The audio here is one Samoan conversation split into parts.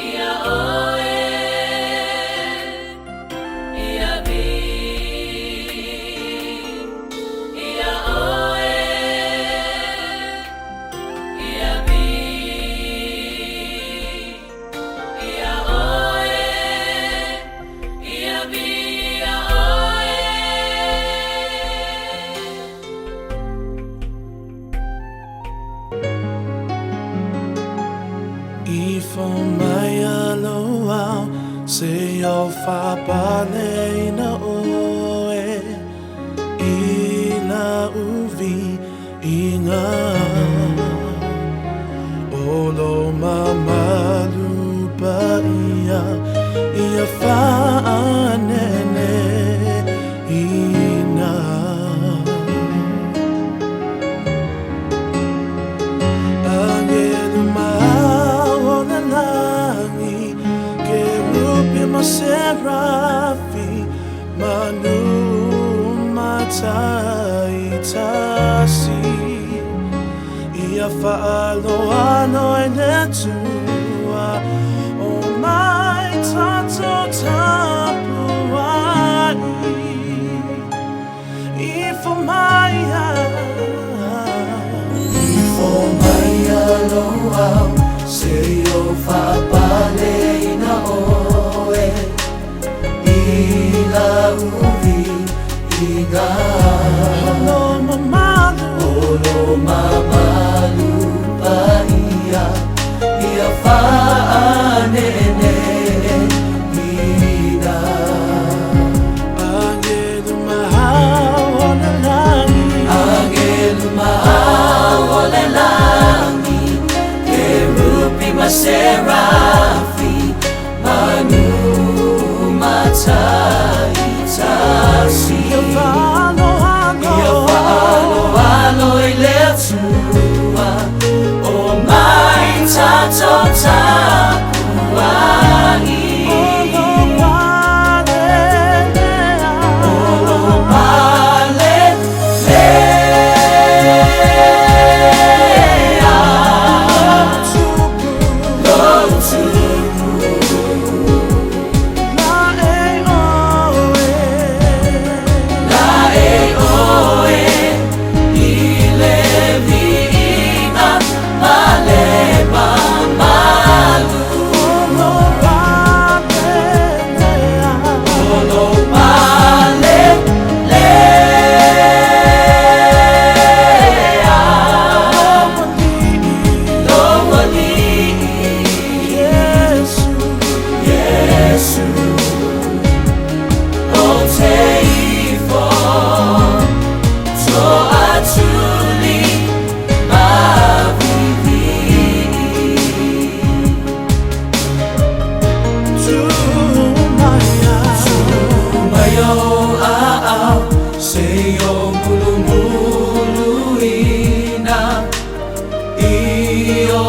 Ia oe, ia vi, ia oe, ia vi, ia oe, ia vi, ia oe. Ifo mai aloau se o whapale ina oe i la uvi inga o lo mamalu pa ia ia whaanene ina. Angelu maona langi, kerupi ma serafi, manu matai tasi. Ia whaaloalo e le tua, o mai tato tapu ai. Ifo mai Ifo mai aloau se o whapale ina oe i la uvi inga. Lo mamalu O lo mamalu pa ia ia whaanene ina. Angelu mahau o le langi, Angelu mahau o le langi, kerupi ma serafi, manu matai tasi. Ia whaaloalo Ia whaaloalo i le Atua, o mai tato tapu ai. O lo pale lea. O lo pale lea. Tupu Lo tupu la e oe. La e oe i le viiga ma le mamalu. O lo pale lea. O lo pale lea. Lo alii Yesu, Yesu, o te ifo to atuli ma vivi. Tu maia. Mai o a au se o mulumulu ina i o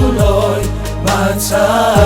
uloi matai.